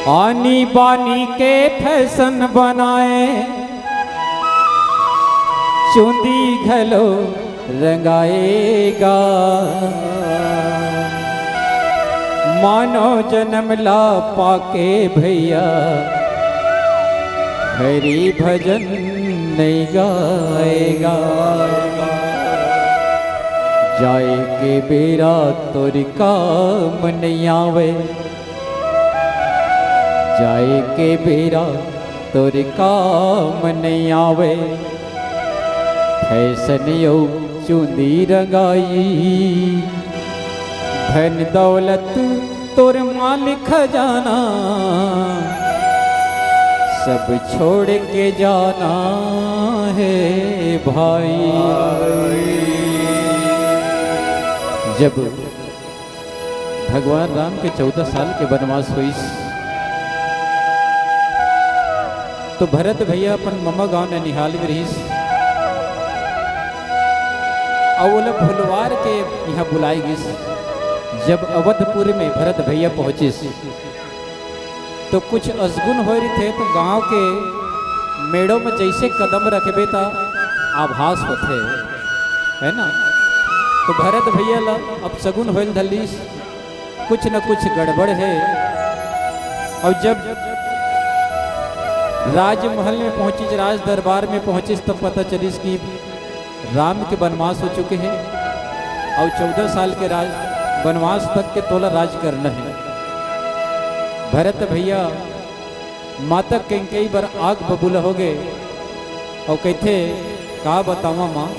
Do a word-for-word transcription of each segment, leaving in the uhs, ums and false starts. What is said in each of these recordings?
आनी बानी के फैशन बनाए, चुंदी घलो रंगाए गा। मानव जनम ला पाके भैया, हरि भजन नइ गाए गा। जाए के बेरा तोर काम नइ आवे, जाए के बेरा तोर काम नइ आवे। फैशन अउ चुंदी रंगाई, धन दौलत तोर माल खजाना, सब छोड़ के जाना हे भाई। जब भगवान राम के चौदह साल के बनवास होइस, तो भरत भैया अपन ममा गांव ननिहाल में रहिस, अउ ओला भुलवार के इहां बुलाए गिस। जब अवधपुर में भरत भैया पहुंचिस, तो कुछ असगुन होए रहिथे, तो गांव के मेड़ो में जइसे कदम रखबे, त आभास होथे, है ना? तो भरत भैया ला अपसगुन होए ल धलिस, कुछ न कुछ गड़बड़ हे। अउ जब राजमहल में पहुंचिस, राज दरबार में पहुंचिस, तब पता चलिस कि राम के बनवास हो चुके हे अउ चौदह साल के राज, बनवास तक के तोला राज करना हे। भरत भैया माता कैकेयी बर आग बबूला हो गे अउ कहिथे, "का बतावां माँ,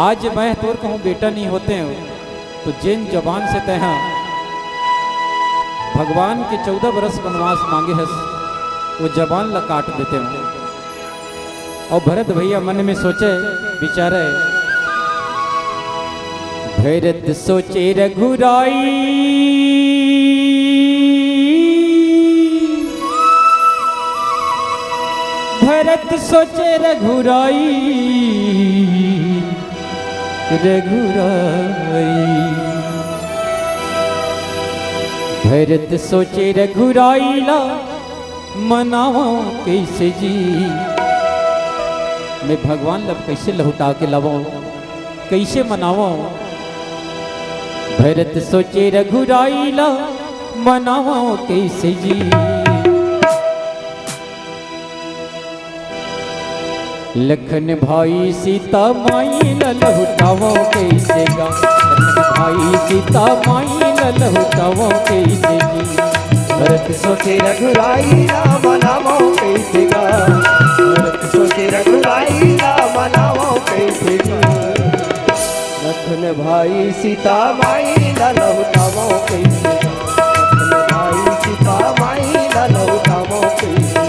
आज मैं तोर कहूँ बेटा नइ होतेंव, तो जेन जबान से तैं हा भगवान के चौदह बरस बनवास मांगे हस, वो जबान ला काट देतेंव।" अउ भरत भैया मन में सोचे, बिचारे, भरत सोचे रघुराई, भरत सोचे रघुराई, रघुराई। भरत सोचे रघुराई ला मनावंव कइसे जी, मैं भगवान ला कइसे लहुटा के लावंव, कइसे मनावंव। भरत सोचे रघुराई ला मनावंव कइसे जी। लखन भाई सीता माई ला लहुटावंव कइसे गा, लखन भाई सीता माई ला लहुटावंव कइसे जी। भरत सोचे रघुराई ला मनावंव कइसे गा, भरत सोचे रघुराई ला मनावंव कइसे गा। लखन भाई सीता माई ला लहुटावंव कइसे गा, लखन भाई सीता माई ला लहुटावंव कइसे गा।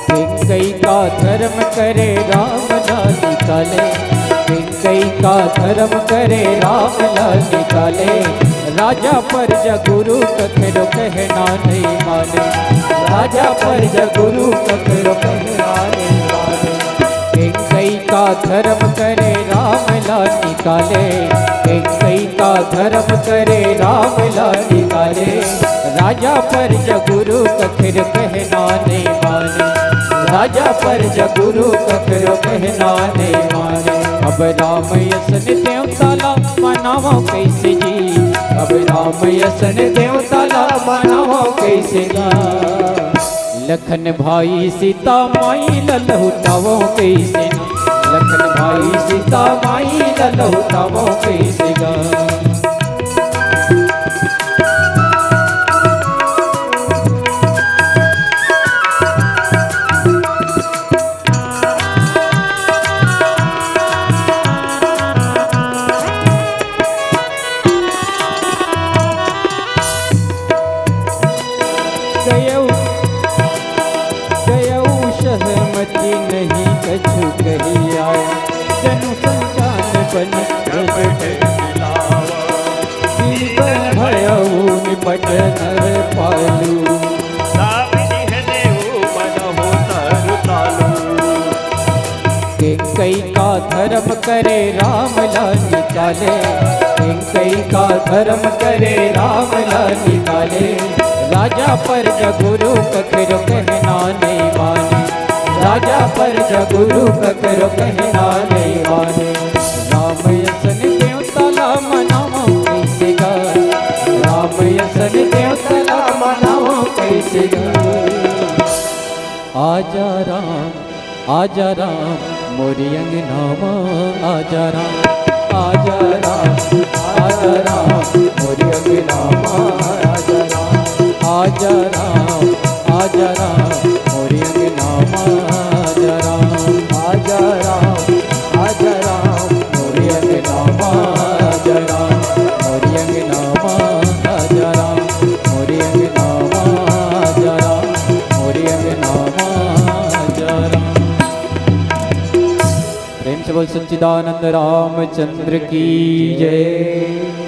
कैकेयी का धर्म करे राम ला निकाले, कैकेयी का धर्म करे राम ला निकाले। राजा प्रजा गुरु कखरो कहना नहीं माने, राजा प्रजा गुरु कखरो कहना नहीं माने। कैकेयी का धर्म करे राम ला निकाले, कैकेयी का धर्म करे राम ला निकाले। राजा प्रजा गुरु कखरो कहना नहीं माने, राजा प्रजा गुरु कखरो कहना नहीं माने। अब राम असन देवता ला मनावंव कइसे जी, अब राम असन देवता ला मनावंव कइसे जी। लखन भाई सीता माई ला लहुटावंव कइसे ना, लखन भाई सीता माई ला लहुटावंव कइसे गा। गयौ, गयौ सहमति नहीं कछु कहि आए, जनु संजान बन प्रगट मिलावा। जीवन भर पालू। दामिनी है देव मन हो तरु तालू। केंकई का धर्म करे राम ला निकाले, केंकई का धर्म करे राम ला निकाले। राजा पर गुरु ककरो कहना नहीं माने, राजा पर गुरु ककरो कहना नहीं माने। राम असन देवता ला मनावं कइसे गा, राम असन देवता ला मनावं कइसे गा। आजा राम, आजा राम, मोरी अंगना मा आजा राम, आजा राम, आजा राम, मोरी अंगना मा आजा राम, आजा राम, आजा राम, मोरी अंगना मा आजा राम, आजा राम, आजा राम, मोरी अंगना मा आजा राम, मोरी अंगना मा आजा राम, मोरी अंगना मा आजा राम, मोरी अंगना मा आजा राम। प्रेम से बोल सच्चिदानंद रामचंद्र की जय।